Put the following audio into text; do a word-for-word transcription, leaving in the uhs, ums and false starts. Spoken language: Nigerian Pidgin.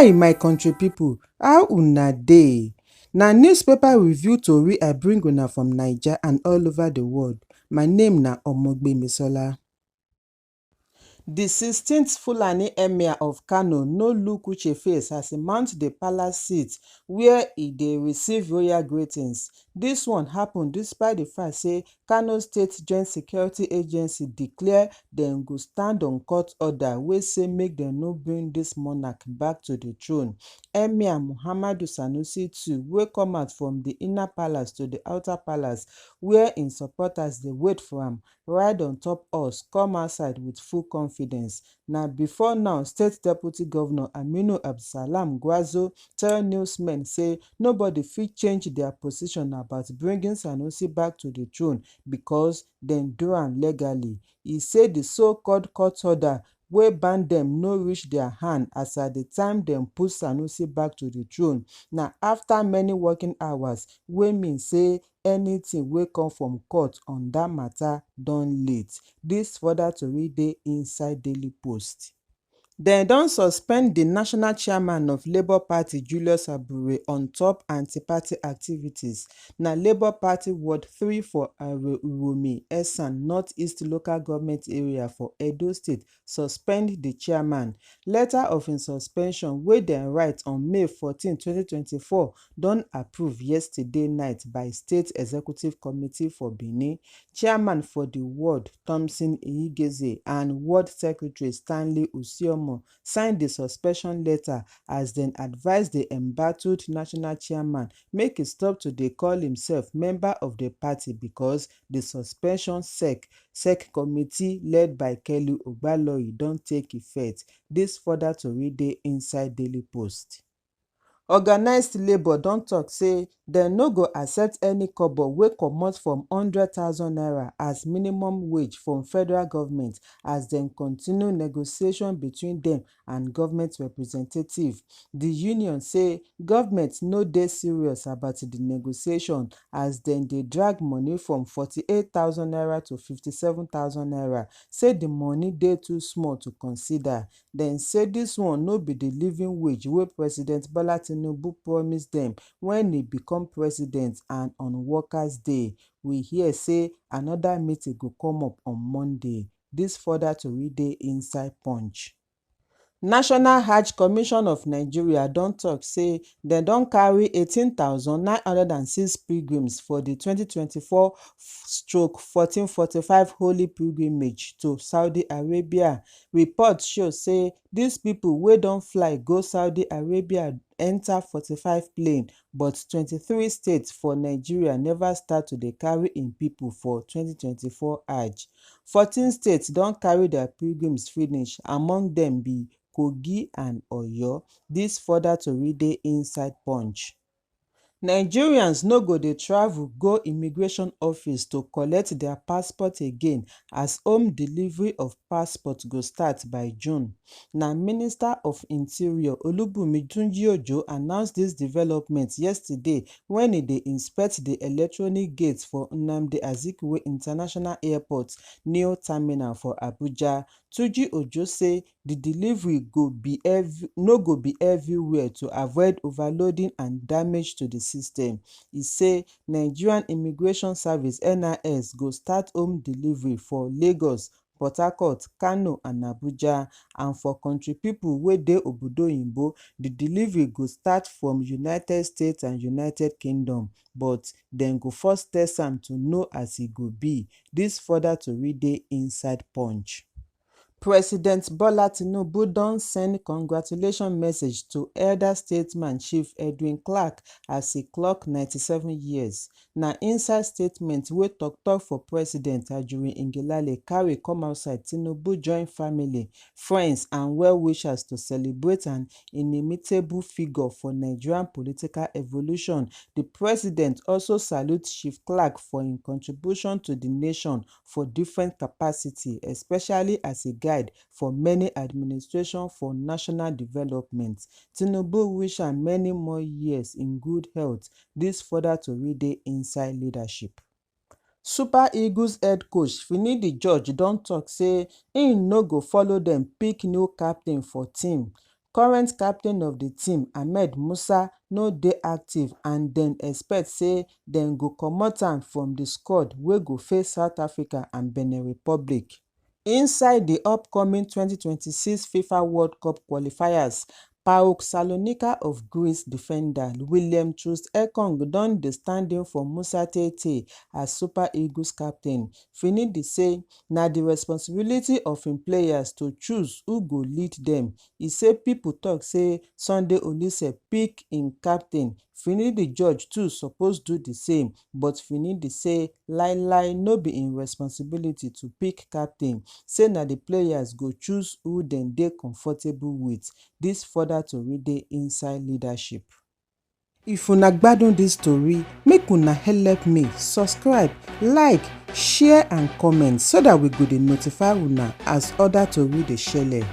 Hi, my country people, how una dey? Na newspaper review tori I bring una from Naija and all over the world. My name na Omogbemisola. The sixteenth Fulani Emir of Kano no look Uche face as he mount the palace seat where he dey receive royal greetings. This one happen despite the fact say Kano State Joint Security Agency declare dem go stand on court order wey say make dem no bring this monarch back to the throne. Emir Muhammadu Sanusi two, wey come out from the inner palace to the outer palace where im supporters dey wait for am, ride on top horse come outside with full confidence. Na before now, State Deputy Governor Aminu Abdulsalam Gwazo tell newsmen say nobody fit change their position about bringing Sanusi back to the throne because dem do am legally. E say the so-called court order wey ban dem no reach their hand as at the time dem put Sanusi back to the throne na after many working hours, wey mean say anything wey come from court on that matter don late. This further tori dey inside Daily Post. Dem don suspend the national chairman of Labour Party, Julius Abure, on top anti-party activities. Na Labour Party Ward three for Are Uromi, Esan, North East Local Government Area for Edo State, suspend the chairman. Letter of im suspension, wey dem write on May fourteen, twenty twenty-four, don approve yesterday night by State Executive Committee for Benin. Chairman for the ward, Thompson Iyigeze, and ward secretary, Stanley Usiomo, sign the suspension letter as dem advise the embattled national chairman make e stop to dey call himself member of the party because the suspension sec sec committee led by Kelly Ogbaloyi don take effect. This further tori dey inside Daily Post. Organized Labour don talk say dem no go accept any kobo wey comot from hundred thousand naira as minimum wage from federal government as dem continue negotiation between dem and government representative. The union say government no dey serious about the negotiation as dem dey drag money from forty-eight thousand naira to fifty-seven thousand naira, say the money dey too small to consider. Dem say this one no be the living wage wey President Bola Tinubu promise dem when he become president and on Workers' Day. We hear say another meeting go come up on Monday. This further tori dey inside Punch. National Hajj Commission of Nigeria don talk say dem don carry eighteen thousand nine hundred and six pilgrims for the twenty twenty-four stroke fourteen forty-five holy pilgrimage to Saudi Arabia. Report show say these people wey don fly go Saudi Arabia enter forty-five plane, but twenty-three states for Nigeria never start to dey carry im people for twenty twenty-four Hajj. Fourteen states don carry their pilgrims finish, among them be Kogi and Oyo. This further tori dey inside Punch. Nigerians no go dey travel go immigration office to collect their passport again as home delivery of passport go start by June. Na Minister of Interior Olubunmi Tunji Ojo announce this development yesterday when he dey inspect the electronic gate for Nnamdi Azikiwe International Airport new terminal for Abuja. Tunji Ojo say the delivery go be every, no go be everywhere to avoid overloading and damage to the system. He say Nigerian Immigration Service, N I S, go start home delivery for Lagos, Port Harcourt, Kano and Abuja, and for country people wey dey obodo oyinbo, the delivery go start from United States and United Kingdom, but dem go first test am to know as e go be. This further tori dey inside Punch. President Bola Tinubu don send congratulation message to elder statesman Chief Edwin Clark as he clock ninety-seven years. Na inside statement wey tok-tok for President Ajuri Ngelale carry come outside, Tinubu join family, friends and well-wishers to celebrate an inimitable figure for Nigerian political evolution. The president also salute Chief Clark for im contribution to the nation for different capacity, especially as a guide for many administration for national development. Tinubu wish am many more years in good health. This further tori dey inside Leadership. Super Eagles head coach Finidi George don talk say im no go follow dem pick new captain for team. Current captain of di team, Ahmed Musa, no dey active and dem expect say dem go comot am from di squad wey go face South Africa and Benin Republic. Inside di upcoming twenty twenty-six FIFA World Cup qualifiers, PAOK Salonika of Greece defender William Troost-Ekong don dey stand in for Musa Tetteh as Super Eagles captain. Finidi say na di responsibility of im players to choose who go lead dem. E say pipo tok say Sunday Oliseh pick im captain, Finidi George too suppose do di same, but Finidi say lai lai no be im responsibility to pick captain, say na di players go choose who dem dey comfortable wit. Dis further tori dey inside Leadership. If una gbadun dis tori, make una help me subscribe, like, share and comment so dat we go dey notify una as oda tori dey shele.